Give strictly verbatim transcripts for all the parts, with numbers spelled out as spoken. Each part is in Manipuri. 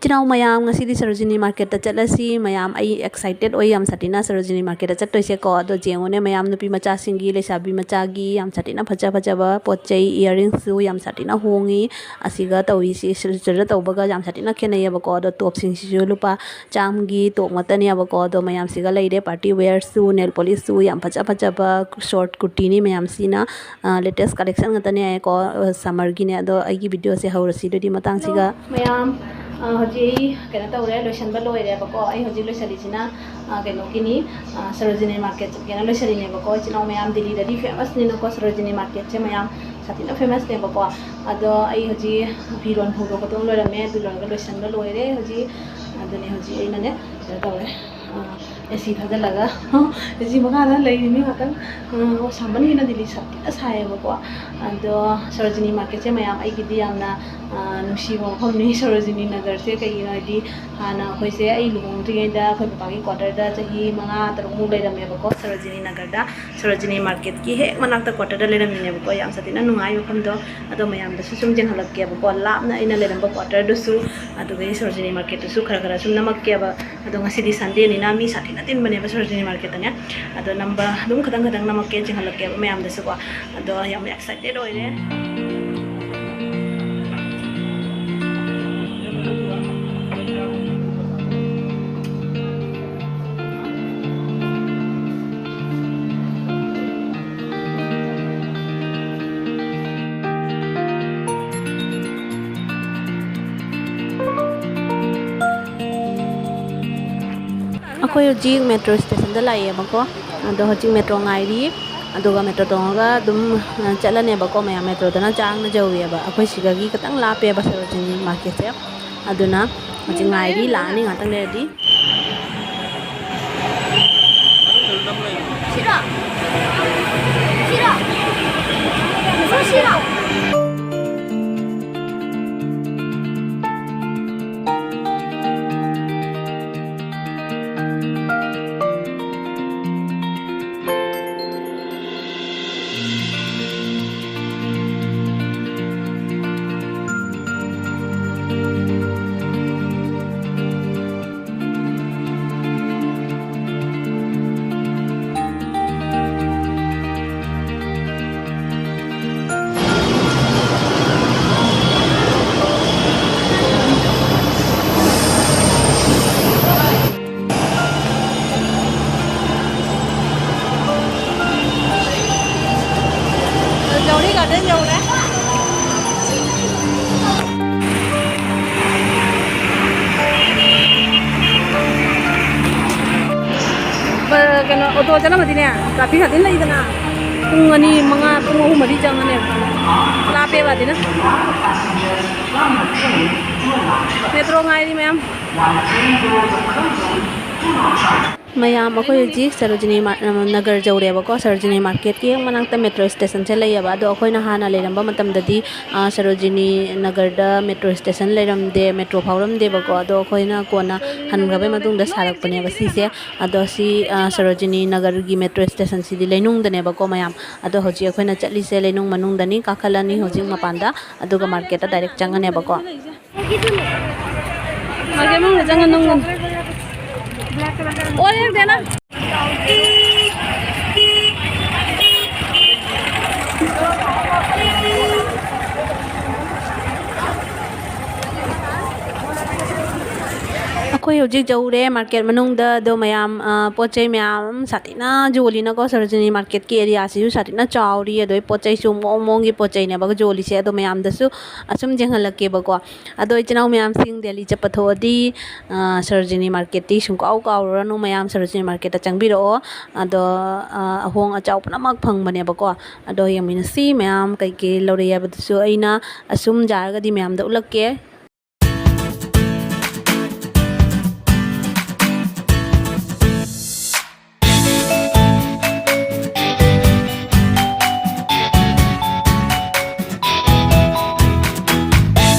ꯏꯆꯤꯟ ꯏꯅꯥꯎ ꯃꯌꯥꯝ, ꯉꯁꯤꯗꯤ ꯁꯔꯣꯖꯤꯅꯤ ꯃꯥꯔꯀꯦꯠꯇ ꯆꯠꯂꯁꯤ꯫ ꯃꯌꯥꯝ, ꯑꯩ ꯑꯦꯛꯁꯥꯏꯇꯦꯠ ꯑꯣꯏ ꯌꯥꯝ ꯁꯥꯊꯤꯅ ꯁꯔꯣꯖꯤꯅꯤ ꯃꯥꯔꯀꯦꯠꯇ ꯆꯠꯇꯣꯏꯁꯦꯀꯣ꯫ ꯑꯗꯣ ꯌꯦꯡꯉꯨꯅꯦ ꯃꯌꯥꯝ, ꯅꯨꯄꯤ ꯃꯆꯥꯁꯤꯡꯒꯤ, ꯂꯩꯁꯥꯕꯤ ꯃꯆꯥꯒꯤ ꯌꯥꯝ ꯁꯥꯊꯤꯅ ꯐꯖ ꯐꯖꯕ ꯄꯣꯠ ꯆꯩ, ꯏꯌꯥꯔꯤꯡꯁꯨ ꯌꯥꯝ ꯁꯥꯊꯤꯅ ꯍꯣꯡꯉꯤ꯫ ꯑꯁꯤꯒ ꯇꯧꯔꯤꯁꯤ, ꯁꯤꯗ ꯇꯧꯕꯒ ꯌꯥꯝ ꯁꯥꯊꯤꯅ ꯈꯦꯠꯅꯩꯌꯦꯕꯀꯣ꯫ ꯑꯗꯣ ꯇꯣꯞꯁꯤꯡꯁꯤꯁꯨ ꯂꯨꯄꯥ ꯆꯥꯝꯃꯒꯤ ꯇꯣꯞ ꯉꯥꯛꯇꯅꯦꯕꯀꯣ꯫ ꯑꯗꯣ ꯃꯌꯥꯝꯁꯤꯒ ꯂꯩꯔꯦ, ꯄꯥꯔꯇꯤ ꯋꯦꯌꯔꯁꯨ, ꯅꯦꯜ ꯄꯣꯂꯤꯁꯁꯨ ꯌꯥꯝ ꯐꯖ ꯐꯖꯕ ꯁꯣꯔꯠ ꯀꯨꯔꯇꯤꯅꯤ ꯃꯌꯥꯝꯁꯤꯅ꯫ ꯂꯦꯇꯦꯁ ꯀꯂꯦꯛꯁꯟ ꯉꯥꯛꯇꯅꯦ ꯍꯥꯏꯀꯣ, ꯁꯝꯃꯔꯒꯤꯅꯦ꯫ ꯑꯗꯣ ꯑꯩꯒꯤ ꯚꯤꯗꯤꯑꯣꯁꯦ ꯍꯧꯔꯁꯤ ꯑꯗꯨꯗꯤ ꯃꯇꯥꯡꯁꯤꯒ꯫ ꯍꯜꯂꯣ ꯃꯌꯥꯝ, ꯑ, ꯍꯧꯖꯤꯛ ꯑꯩ ꯀꯩꯅꯣ ꯇꯧꯔꯦ, ꯂꯣꯏꯁꯟꯕ ꯂꯣꯏꯔꯦꯕꯀꯣ꯫ ꯑꯩ ꯍꯧꯖꯤꯛ ꯂꯣꯏꯁꯜꯂꯤꯁꯤꯅ, ꯑ, ꯀꯩꯅꯣꯒꯤꯅꯤ, ꯑ, ꯁꯔꯣꯖꯤꯅꯤ ꯃꯥꯔꯀꯦꯠ ꯆꯠꯀꯦꯅ ꯂꯣꯏꯁꯜꯂꯤꯅꯦꯕꯀꯣ꯫ ꯏꯆꯤꯟ ꯏꯅꯥꯎ ꯃꯌꯥꯝ, ꯗꯤꯜꯂꯤꯗꯗꯤ ꯐꯦꯃꯁꯅꯤꯅꯀꯣ ꯁꯔꯣꯖꯤꯅꯤ ꯃꯥꯔꯀꯦꯠꯁꯦ ꯃꯌꯥꯝ, ꯁꯥꯊꯤꯅ ꯐꯦꯃꯁꯅꯦꯕꯀꯣ꯫ ꯑꯗꯣ ꯑꯩ ꯍꯧꯖꯤꯛ ꯐꯤꯔꯣꯜ ꯐꯧꯗꯣꯛ ꯈꯣꯠꯇꯣꯛ ꯂꯣꯏꯔꯝꯃꯦ, ꯑꯗꯨ ꯂꯣꯏꯔꯒ ꯂꯣꯏꯁꯟꯕ ꯂꯣꯏꯔꯦ ꯍꯧꯖꯤꯛ꯫ ꯑꯗꯨꯅꯦ ꯍꯧꯖꯤꯛ ꯑꯩꯅꯅꯦ ꯀꯩꯅꯣ ꯇꯧꯔꯦ, ꯑ, ꯑꯦ ꯁꯤ ꯊꯥꯖꯤꯜꯂꯒ ꯑꯦ ꯁꯤ ꯃꯈꯥꯗ ꯂꯩꯔꯤꯅꯤ ꯉꯥꯛꯇꯪ꯫ ꯑ, ꯁꯥꯃꯟꯒꯤꯅ ꯗꯤꯜꯂꯤ ꯁꯥꯊꯤꯅ ꯁꯥꯏꯌꯦꯕꯀꯣ꯫ ꯑꯗꯣ ꯁꯔꯣꯖꯤꯅꯤ ꯃꯥꯔꯀꯦꯠꯁꯦ ꯃꯌꯥꯝ ꯑꯩꯒꯤꯗꯤ ꯌꯥꯝꯅ, ꯑ, ꯅꯨꯡꯁꯤꯕ ꯃꯐꯝꯅꯤ ꯁꯔꯣꯖꯤꯅꯤ ꯅꯒꯔꯁꯦ꯫ ꯀꯩꯒꯤꯅꯣ ꯍꯥꯏꯗꯤ ꯍꯥꯟꯅ ꯑꯩꯈꯣꯏꯁꯦ, ꯑꯩ ꯂꯨꯍꯣꯡꯗ꯭ꯔꯤꯉꯩꯗ ꯑꯩꯈꯣꯏ ꯄꯄꯥꯒꯤ ꯀ꯭ꯋꯥꯇꯔꯗ ꯆꯍꯤ ꯃꯉꯥ ꯇꯔꯨꯛꯃꯨꯛ ꯂꯩꯔꯝꯃꯦꯕꯀꯣ ꯁꯔꯣꯖꯤꯅꯤ ꯅꯒꯔꯗ꯫ ꯁꯔꯣꯖꯤꯅꯤ ꯃꯥꯔꯀꯦꯠꯀꯤ ꯍꯦꯛ ꯃꯅꯥꯛꯇ ꯀ꯭ꯋꯥꯇꯔꯗ ꯂꯩꯔꯝꯃꯤꯅꯦꯕꯀꯣ꯫ ꯌꯥꯝ ꯁꯥꯊꯤꯅ ꯅꯨꯡꯉꯥꯏ ꯃꯐꯝꯗꯣ꯫ ꯑꯗꯣ ꯃꯌꯥꯝꯗꯁꯨ ꯁꯨꯝ ꯌꯦꯡꯍꯜꯂꯛꯀꯦꯕꯀꯣ, ꯂꯥꯞꯅ ꯑꯩꯅ ꯂꯩꯔꯝꯕ ꯀ꯭ꯋꯥꯇꯔꯗꯨꯁꯨ, ꯑꯗꯨꯗꯒꯤ ꯁꯔꯣꯖꯤꯅꯤ ꯃꯥꯔꯀꯦꯠꯇꯨꯁꯨ ꯈꯔ ꯈꯔ ꯁꯨꯝ ꯅꯝꯃꯛꯀꯦꯕ꯫ ꯑꯗꯣ ꯉꯁꯤꯗꯤ ꯁꯟꯗꯦꯅꯤꯅ ꯃꯤ ꯁꯥꯊꯤꯅ ꯇꯤꯟꯕꯅꯦꯕ ꯁꯔꯣꯖꯤꯅꯤ ꯃꯥꯔꯀꯦꯠꯇꯅꯦ꯫ ꯑꯗꯣ ꯅꯝꯕ ꯑꯗꯨꯝ ꯈꯇꯪ ꯈꯇꯪ ꯅꯝꯃꯛꯀꯦ, ꯆꯤꯡꯍꯜꯂꯛꯀꯦꯕ ꯃꯌꯥꯝꯗꯁꯨꯀꯣ꯫ ꯑꯗꯣ ꯌꯥꯝ ꯑꯦꯛꯁꯥꯏꯇꯦꯠ ꯑꯣꯏꯔꯦ꯫ ꯑꯩꯈꯣꯏ ꯍꯧꯖꯤꯛ ꯃꯦꯇ꯭ꯔꯣ ꯁ꯭ꯇꯦꯁꯟꯗ ꯂꯥꯛꯑꯦꯕꯀꯣ꯫ ꯑꯗꯣ ꯍꯧꯖꯤꯛ ꯃꯦꯇ꯭ꯔꯣ ꯉꯥꯏꯔꯤ꯫ ꯑꯗꯨꯒ ꯃꯦꯇ꯭ꯔꯣ ꯇꯣꯡꯉꯒ ꯑꯗꯨꯝ, ꯑ, ꯆꯠꯂꯅꯦꯕꯀꯣ꯫ ꯃꯌꯥꯝ ꯃꯦꯇ꯭ꯔꯣꯗꯅ ꯆꯥꯡꯅ ꯌꯧꯋꯦꯕ꯫ ꯑꯩꯈꯣꯏ ꯁꯤꯗꯒꯤ ꯈꯤꯇꯪ ꯂꯥꯞꯄꯦꯕ ꯁꯔꯣꯖꯤꯅꯤ ꯃꯥꯔꯀꯦꯠꯁꯦ꯫ ꯑꯗꯨꯅ ꯍꯧꯖꯤꯛ ꯉꯥꯏꯔꯤ, ꯂꯥꯛꯑꯅꯤ ꯉꯥꯛꯇꯪ ꯂꯩꯔꯗꯤ꯫ ꯁꯤꯔꯣ? ꯁꯤꯔꯣ? ꯁꯤꯔꯣ? ꯑꯣꯇꯣ ꯆꯠꯂꯝꯃꯗꯤꯅꯦ, ꯇ꯭ꯔꯥꯐꯤꯛ ꯑꯗꯨꯝ ꯂꯩꯗꯅ, ꯄꯨꯡ ꯑꯅꯤ, ꯃꯉꯥ, ꯄꯨꯡ ꯑꯍꯨꯝ, ꯃꯔꯤ ꯆꯪꯉꯅꯦꯕ꯫ ꯂꯥꯞꯄꯦꯕ ꯑꯗꯨꯅ꯫ ꯃꯦꯇ꯭ꯔꯣ ꯉꯥꯏꯔꯤ ꯃꯌꯥꯝ꯫ ꯃꯌꯥꯝ, ꯑꯩꯈꯣꯏ ꯍꯧꯖꯤꯛ ꯁꯔꯣꯖꯤꯅꯤ ꯃꯥꯔ-, ꯅꯒꯔ ꯌꯧꯔꯦꯕꯀꯣ꯫ ꯁꯔꯣꯖꯤꯅꯤ ꯃꯥꯔꯀꯦꯠꯀꯤ ꯍꯦꯛ ꯃꯅꯥꯛꯇ ꯃꯦꯇ꯭ꯔꯣ ꯁ꯭ꯇꯦꯁꯟꯁꯦ ꯂꯩꯌꯦꯕ꯫ ꯑꯗꯣ ꯑꯩꯈꯣꯏꯅ ꯍꯥꯟꯅ ꯂꯩꯔꯝꯕ ꯃꯇꯝꯗꯗꯤ, ꯑ, ꯁꯔꯣꯖꯤꯅꯤ ꯅꯒꯔꯗ ꯃꯦꯇ꯭ꯔꯣ ꯁ꯭ꯇꯦꯁꯟ ꯂꯩꯔꯝꯗꯦ, ꯃꯦꯇ꯭ꯔꯣ ꯐꯥꯎꯔꯝꯗꯦꯕꯀꯣ꯫ ꯑꯗꯣ ꯑꯩꯈꯣꯏꯅ ꯀꯣꯟꯅ ꯍꯟꯈ꯭ꯔꯕꯩ ꯃꯇꯨꯡꯗ ꯁꯥꯔꯛꯄꯅꯦꯕ ꯁꯤꯁꯦ꯫ ꯑꯗꯣ ꯁꯤ, ꯑ, ꯁꯔꯣꯖꯤꯅꯤ ꯅꯒꯔꯒꯤ ꯃꯦꯇ꯭ꯔꯣ ꯁ꯭ꯇꯦꯁꯟꯁꯤꯗꯤ ꯂꯩꯅꯨꯡꯗꯅꯦꯕꯀꯣ ꯃꯌꯥꯝ꯫ ꯑꯗꯣ ꯍꯧꯖꯤꯛ ꯑꯩꯈꯣꯏꯅ ꯆꯠꯂꯤꯁꯦ ꯂꯩꯅꯨꯡ ꯃꯅꯨꯡꯗꯅꯤ, ꯀꯥꯈꯠꯂꯅꯤ ꯍꯧꯖꯤꯛ ꯃꯄꯥꯟꯗ, ꯑꯗꯨꯒ ꯃꯥꯔꯀꯦꯠꯇ ꯗꯥꯏꯔꯦꯛ ꯆꯪꯉꯅꯦꯕꯀꯣ꯫ ꯃꯥꯔꯀꯦꯠ ꯃꯅꯨꯡꯗ ꯆꯪꯉ ꯅꯨꯡ ꯑꯣꯜꯂꯦ ꯌꯦꯡꯗꯦꯅ꯫ ꯑꯩꯈꯣꯏ ꯍꯧꯖꯤꯛ ꯌꯧꯔꯦ ꯃꯥꯔꯀꯦꯠ ꯃꯅꯨꯡꯗ꯫ ꯑꯗꯣ ꯃꯌꯥꯝ, ꯑ, ꯄꯣꯠ ꯆꯩ ꯃꯌꯥꯝ ꯁꯥꯊꯤꯅ ꯌꯣꯜꯂꯤꯅꯀꯣ꯫ ꯁꯔꯣꯖꯤꯅꯤ ꯃꯥꯔꯀꯦꯠꯀꯤ ꯑꯦꯔꯤꯌꯥꯁꯤꯁꯨ ꯁꯥꯊꯤꯅ ꯆꯥꯎꯔꯤ꯫ ꯑꯗꯣ ꯄꯣꯠ ꯆꯩꯁꯨ ꯃꯑꯣꯡ ꯃꯑꯣꯡꯒꯤ ꯄꯣꯠ ꯆꯩꯅꯦꯕ ꯌꯣꯜꯂꯤꯁꯦ꯫ ꯑꯗꯣ ꯃꯌꯥꯝꯗꯁꯨ ꯑꯁꯨꯝ ꯌꯦꯡꯍꯜꯂꯛꯀꯦꯕꯀꯣ꯫ ꯑꯗꯣ ꯏꯆꯤꯟ ꯏꯅꯥꯎ ꯃꯌꯥꯝꯁꯤꯡ ꯗꯦꯜꯂꯤ ꯆꯠꯄ ꯊꯣꯛꯑꯗꯤ, ꯑ, ꯁꯔꯣꯖꯤꯅꯤ ꯃꯥꯔꯀꯦꯠꯇꯤ ꯁꯨꯡꯀꯥꯎ ꯀꯥꯎꯔꯨꯔꯅꯨ꯫ ꯃꯌꯥꯝ ꯁꯔꯣꯖꯤꯅꯤ ꯃꯥꯔꯀꯦꯠꯇ ꯆꯪꯕꯤꯔꯛꯑꯣ꯫ ꯑꯗꯣ, ꯑ, ꯑꯍꯣꯡ ꯑꯆꯥꯎ ꯄꯨꯝꯅꯃꯛ ꯐꯪꯕꯅꯦꯕꯀꯣ꯫ ꯑꯗꯣ ꯌꯦꯡꯃꯤꯟꯅꯁꯤ ꯃꯌꯥꯝ ꯀꯩꯀꯩ ꯂꯧꯔꯛꯑꯦ ꯍꯥꯏꯕꯗꯨꯁꯨ ꯑꯩꯅ ꯑꯁꯨꯝ ꯌꯥꯔꯒꯗꯤ ꯃꯌꯥꯝꯗ ꯎꯠꯂꯛꯀꯦ꯫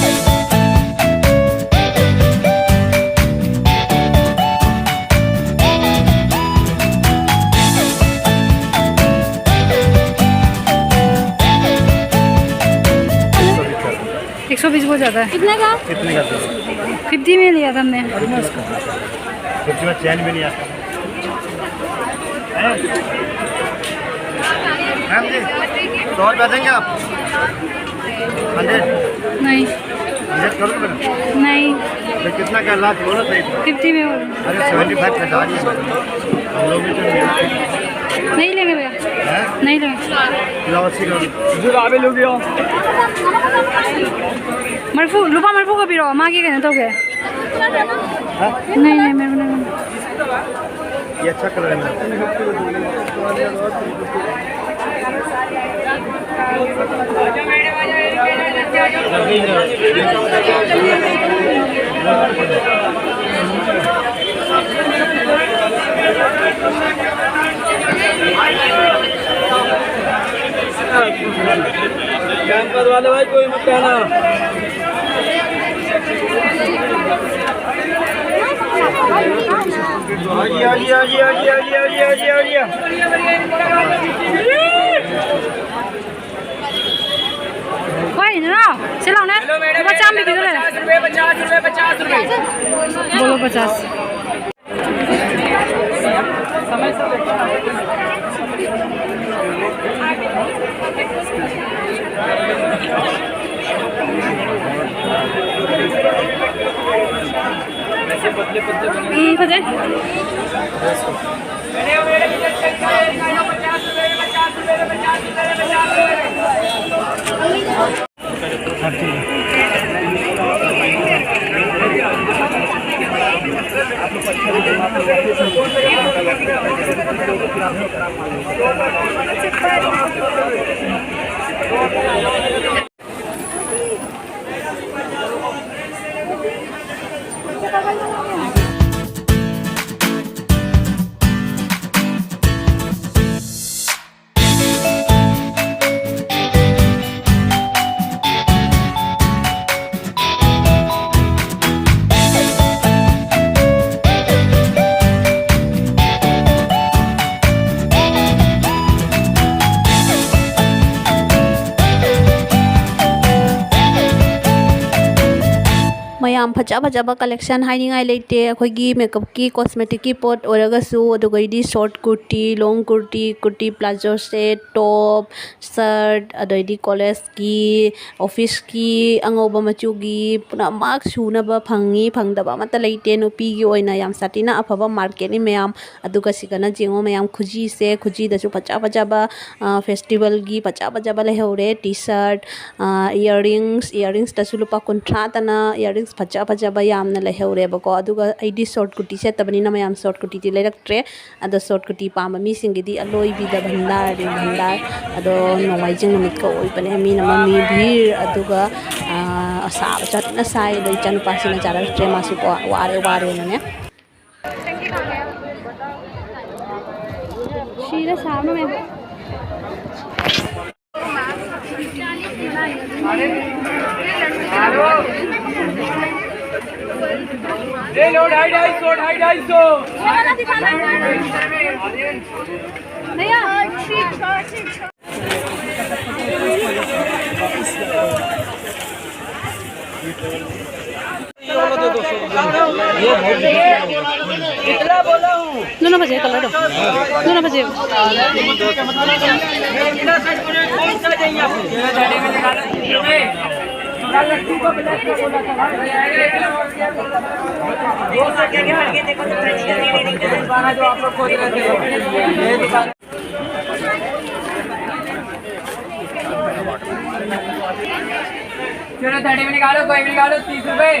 एक सौ बीस बहुत ज़्यादा है। कितने का? कितने का? फिफ्टी में लिया था हमने। फिफ्टी में चैन भी नहीं आता। मैम जी, सौ रुपया देंगे आप? हंड्रेड? नहीं। हंड्रेड करोगे मैडम? नहीं। तो कितना का लास्ट बोलो सही। फिफ्टी में बोलो। अरे, सेवेंटी फ़ाइव का डाल दीजिए। हम लोग भी तो नहीं। नहीं लेंगे भैया। हैं? नहीं लेंगे। लाओ, अस्सी करो। ꯃꯔꯤꯐꯨ, ꯂꯨꯄꯥ ꯃꯔꯤꯐꯨ ꯈꯛ ꯄꯤꯔꯛꯑꯣ, ꯃꯥꯒꯤ ꯀꯩꯅꯣ ꯇꯧꯒꯦ꯫ नहीं, नहीं, मेरे को नहीं। ये अच्छा कलर है। कैंपस वाले भाई, कोई मत कहना। ꯍꯣꯏ, ꯅꯅꯥꯎ, ꯁꯤ ꯂꯥꯎꯅꯦ꯫ ꯂꯨꯄꯥ ꯆꯥꯝꯃ ꯄꯤꯕꯤꯒꯦ꯫ ꯄꯆꯥꯁ ꯔꯨꯄꯦ, ꯄꯆꯥꯁ ꯔꯨꯄꯦ, ꯄꯆꯥꯁ ꯔꯨꯄꯦ꯫ ꯕꯣꯂꯣ ꯄꯆꯥꯁ꯫ ꯎꯝ, ꯐꯖꯩ꯫ ꯃꯌꯥꯝ, ꯐꯖ ꯐꯖꯕ collection ꯍꯥꯏꯅꯤꯡꯉꯥꯏ ꯂꯩꯇꯦ꯫ ꯑꯩꯈꯣꯏꯒꯤ makeupꯀꯤ, cosmeticꯀꯤ ꯄꯣꯠ ꯑꯣꯏꯔꯒꯁꯨ, ꯑꯗꯨꯒꯩꯗꯤ short ꯀꯨꯔꯇꯤ, long ꯀꯨꯔꯇꯤ, ꯀꯨꯔꯇꯤ ꯄ꯭ꯂꯥꯖꯣ ꯁꯦꯠ, ꯇꯣꯞ, ꯁꯔꯠ, ꯑꯗꯩꯗꯤ ꯀꯣꯂꯦꯖꯀꯤ, ꯑꯣꯐꯤꯁꯀꯤ, ꯑꯉꯧꯕ ꯃꯆꯨꯒꯤ ꯄꯨꯝꯅꯃꯛ ꯁꯨꯅꯕ ꯐꯪꯉꯤ꯫ ꯐꯪꯗꯕ ꯑꯃꯠꯇ ꯂꯩꯇꯦ꯫ ꯅꯨꯄꯤꯒꯤ ꯑꯣꯏꯅ ꯌꯥꯝ ꯁꯥꯊꯤꯅ ꯑꯐꯕ ꯃꯥꯔꯀꯦꯠꯅꯤ ꯃꯌꯥꯝ꯫ ꯑꯗꯨꯒ ꯁꯤꯗꯅ ꯌꯦꯡꯉꯣ ꯃꯌꯥꯝ, ꯈꯨꯖꯤꯁꯦ, ꯈꯨꯖꯤꯗꯁꯨ ꯐꯖ ꯐꯖꯕ, ꯑ, ꯐꯦꯁꯇꯤꯚꯦꯜꯒꯤ ꯐꯖ ꯐꯖꯕ ꯂꯩꯍꯧꯔꯦ꯫ ꯇꯤ ꯁꯔꯠ, ꯑ, ꯏꯌꯥꯔꯤꯡꯁ, ꯏꯌꯥꯔꯤꯡꯁꯇꯁꯨ ꯂꯨꯄꯥ ꯀꯨꯟꯊ꯭ꯔꯥꯇꯅ ꯏꯌꯥꯔꯤꯡꯁ ꯐꯖ ꯐꯖꯕ ꯌꯥꯝꯅ ꯂꯩꯍꯧꯔꯦꯕꯀꯣ꯫ ꯑꯗꯨꯒ ꯑꯩꯗꯤ ꯁꯣꯔꯠ ꯀꯨꯔꯇꯤ ꯁꯦꯠꯇꯕꯅꯤꯅ ꯃꯌꯥꯝ ꯁꯣꯔꯠ ꯀꯨꯔꯇꯤꯗꯤ ꯂꯩꯔꯛꯇ꯭ꯔꯦ꯫ ꯑꯗꯣ ꯁꯣꯔꯠ ꯀꯨꯔꯇꯤ ꯄꯥꯝꯕ ꯃꯤꯁꯤꯡꯒꯤꯗꯤ ꯑꯂꯣꯏꯕꯤꯗ ꯚꯟꯗꯥꯔꯅꯤ, ꯚꯟꯗꯥꯔ꯫ ꯑꯗꯣ ꯅꯣꯡꯃꯥꯏꯖꯤꯡ ꯅꯨꯃꯤꯠꯀ ꯑꯣꯏꯕꯅꯦ, ꯃꯤꯅ ꯃꯃꯤ ꯚꯤꯔ꯫ ꯑꯗꯨꯒ, ꯑꯥ, ꯑꯁꯥꯕ ꯆꯠꯅ ꯁꯥꯏ꯫ ꯑꯗꯣ ꯏꯆꯥꯅꯨꯄꯥꯁꯤꯅ ꯆꯥꯔꯛꯇ꯭ꯔꯦ, ꯃꯥꯁꯨ ꯀꯣ ꯋꯥꯔꯦ, ꯋꯥꯔꯦꯅꯅꯦ꯫ ꯁꯤꯗ ꯁꯥꯕꯅ ꯃꯌꯥꯝ꯫ ले लो, ढाई ढाई सौ, ढाई ढाई सौ। भैया, दोनों बजे कलर दो। दोनों बजे। चलो, थर्टी में निकालो, कोई भी निकालो, तीस रुपए।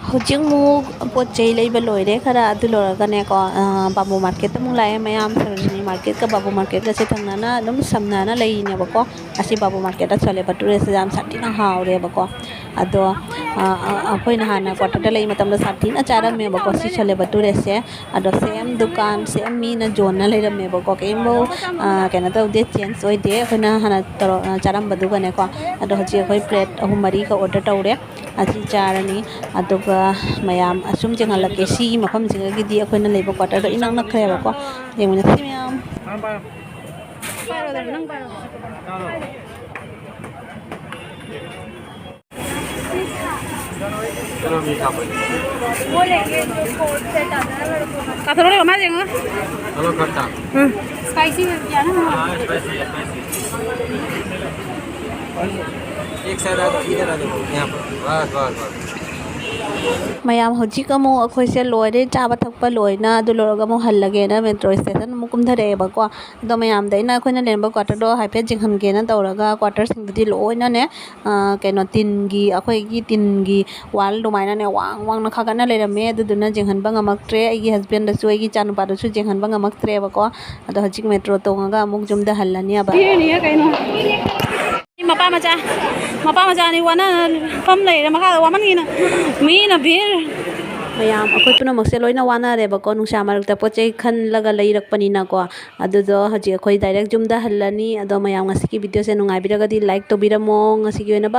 ꯍꯧꯖꯤꯛ ꯑꯃꯨꯛ ꯄꯣꯠ ꯆꯩ ꯂꯩꯕ ꯂꯣꯏꯔꯦ ꯈꯔ꯫ ꯑꯗꯨ ꯂꯣꯏꯔꯒꯅꯦꯀꯣ, ꯑ, ꯕꯥꯕꯨ ꯃꯥꯔꯀꯦꯠꯇ ꯑꯃꯨꯛ ꯂꯥꯛꯑꯦ꯫ ꯃꯌꯥꯝ ꯁꯔꯣꯖꯤꯅꯤ ꯃꯥꯔꯀꯦꯠꯀ ꯕꯥꯕꯨ ꯃꯥꯔꯀꯦꯠꯀꯁꯦ ꯊꯪꯅꯅ ꯑꯗꯨꯝ ꯁꯝꯅꯅ ꯂꯩꯔꯤꯅꯦꯕꯀꯣ꯫ ꯑꯁꯤ ꯕꯥꯕꯨ ꯃꯥꯔꯀꯦꯠꯇ ꯆꯣꯂꯦ ꯚꯇꯨꯔꯦꯁꯦ ꯌꯥꯝ ꯁꯥꯊꯤꯅ ꯍꯥꯎꯔꯦꯕꯀꯣ꯫ ꯑꯗꯣ, ꯑ, ꯑ, ꯑꯩꯈꯣꯏꯅ ꯍꯥꯟꯅ ꯀ꯭ꯋꯥꯇꯔꯗ ꯂꯩ ꯃꯇꯝꯗ ꯁꯥꯊꯤꯅ ꯆꯥꯔꯝꯃꯦꯕꯀꯣ ꯁꯤ ꯆꯣꯂꯦ ꯚꯇꯨꯔꯦꯁꯦ꯫ ꯑꯗꯣ ꯁꯦꯝ ꯗꯨꯀꯥꯟ, ꯁꯦꯝ ꯃꯤꯅ ꯌꯣꯟꯅ ꯂꯩꯔꯝꯃꯦꯕꯀꯣ꯫ ꯀꯔꯤꯝꯐꯥꯎ, ꯑ, ꯀꯩꯅꯣ ꯇꯧꯗꯦ, ꯆꯦꯟꯖ ꯑꯣꯏꯗꯦ꯫ ꯑꯩꯈꯣꯏꯅ ꯍꯥꯟꯅ ꯇꯧꯔ-, ꯑ, ꯆꯥꯔꯝꯕꯗꯨꯒꯅꯦꯀꯣ꯫ ꯑꯗꯣ ꯍꯧꯖꯤꯛ ꯑꯩꯈꯣꯏ ꯄ꯭ꯂꯦꯠ ꯑꯍꯨꯝ ꯃꯔꯤꯒ ꯑꯣꯔꯗꯔ ꯇꯧꯔꯦ꯫ ꯑꯁꯤ ꯆꯥꯔꯅꯤ꯫ ꯑꯗꯨꯒ ꯃꯌꯥꯝ ꯑꯁꯨꯝ ꯌꯦꯡꯍꯜꯂꯛꯀꯦ꯫ ꯁꯤꯒꯤ ꯃꯐꯝꯁꯤꯡꯗꯒꯤꯗꯤ ꯑꯩꯈꯣꯏꯅ ꯂꯩꯕ ꯀ꯭ꯋꯥꯇꯔꯗꯣ ꯏꯅꯛ ꯅꯛꯈ꯭ꯔꯦꯕꯀꯣ꯫ ꯌꯦꯡꯃꯤꯟꯅꯁꯤ ꯃꯌꯥꯝ꯫ ꯀꯥꯊꯣꯔꯛꯑꯣ, ꯃꯥ ꯌꯦꯡꯉꯣ꯫ ꯎꯝ꯫ एक साइड आ जाओ, इधर आ जाओ, यहाँ पर। बस, बस, बस। ꯃꯌꯥꯝ, ꯍꯧꯖꯤꯛ ꯑꯃꯨꯛ ꯑꯩꯈꯣꯏꯁꯦ ꯂꯣꯏꯔꯦ, ꯆꯥꯕ ꯊꯛꯄ ꯂꯣꯏꯅ꯫ ꯑꯗꯨ ꯂꯣꯏꯔꯒ ꯑꯃꯨꯛ ꯍꯜꯂꯒꯦꯅ ꯃꯦꯇ꯭ꯔꯣ ꯁ꯭ꯇꯦꯁꯟ ꯑꯃꯨꯛ ꯀꯨꯝꯊꯔꯛꯑꯦꯕꯀꯣ꯫ ꯑꯗꯣ ꯃꯌꯥꯝꯗ ꯑꯩꯅ ꯑꯩꯈꯣꯏꯅ ꯂꯩꯔꯝꯕ ꯀ꯭ꯋꯥꯇꯔꯗꯣ ꯍꯥꯏꯐꯦꯠ ꯌꯦꯡꯍꯟꯒꯦꯅ ꯇꯧꯔꯒ, ꯀ꯭ꯋꯥꯇꯔꯁꯤꯡꯗꯨꯗꯤ ꯂꯣꯏꯅꯅꯦ, ꯑ, ꯀꯩꯅꯣ, ꯇꯤꯟꯒꯤ, ꯑꯩꯈꯣꯏꯒꯤ ꯇꯤꯟꯒꯤ ꯋꯥꯜ ꯑꯗꯨꯃꯥꯏꯅꯅꯦ, ꯋꯥꯡ ꯋꯥꯡꯅ ꯈꯥꯒꯠꯅ ꯂꯩꯔꯝꯃꯦ꯫ ꯑꯗꯨꯗꯨꯅ ꯌꯦꯡꯍꯟꯕ ꯉꯝꯃꯛꯇ꯭ꯔꯦ꯫ ꯑꯩꯒꯤ ꯍꯁꯕꯦꯟꯗꯁꯨ, ꯑꯩꯒꯤ ꯏꯆꯥꯅꯨꯄꯥꯗꯁꯨ ꯌꯦꯡꯍꯟꯕ ꯉꯝꯃꯛꯇ꯭ꯔꯦꯕꯀꯣ꯫ ꯑꯗꯣ ꯍꯧꯖꯤꯛ ꯃꯦꯇ꯭ꯔꯣ ꯇꯣꯡꯉꯒ ꯑꯃꯨꯛ ꯌꯨꯝꯗ ꯍꯜꯂꯅꯤ ꯍꯥꯏꯕ꯫ ꯃꯄꯥ ꯃꯆꯥ, ꯃꯄꯥ ꯃꯆꯥ ꯑꯅꯤ ꯋꯥꯅ ꯐꯝ ꯂꯩꯔꯦ ꯃꯈꯥꯗ, ꯋꯥꯃꯟꯒꯤꯅ꯫ ꯃꯤꯅ ꯚꯤꯔ꯫ ꯃꯌꯥꯝ, ꯑꯩꯈꯣꯏ ꯄꯨꯝꯅꯃꯛꯁꯦ ꯂꯣꯏꯅ ꯋꯥꯅꯔꯦꯕꯀꯣ, ꯅꯨꯡꯁꯥ ꯃꯔꯛꯇ ꯄꯣꯠ ꯆꯩ ꯈꯜꯂꯒ ꯂꯩꯔꯛꯄꯅꯤꯅꯀꯣ꯫ ꯑꯗꯨꯗꯣ ꯍꯧꯖꯤꯛ ꯑꯩꯈꯣꯏ ꯗꯥꯏꯔꯦꯛ ꯌꯨꯝꯗ ꯍꯜꯂꯅꯤ꯫ ꯑꯗꯣ ꯃꯌꯥꯝ, ꯉꯁꯤꯒꯤ ꯚꯤꯗꯤꯑꯣꯁꯦ ꯅꯨꯡꯉꯥꯏꯕꯤꯔꯒꯗꯤ ꯂꯥꯏꯛ ꯇꯧꯕꯤꯔꯝꯃꯣ꯫ ꯉꯁꯤꯒꯤ ꯑꯣꯏꯅ ꯕꯥꯏ꯫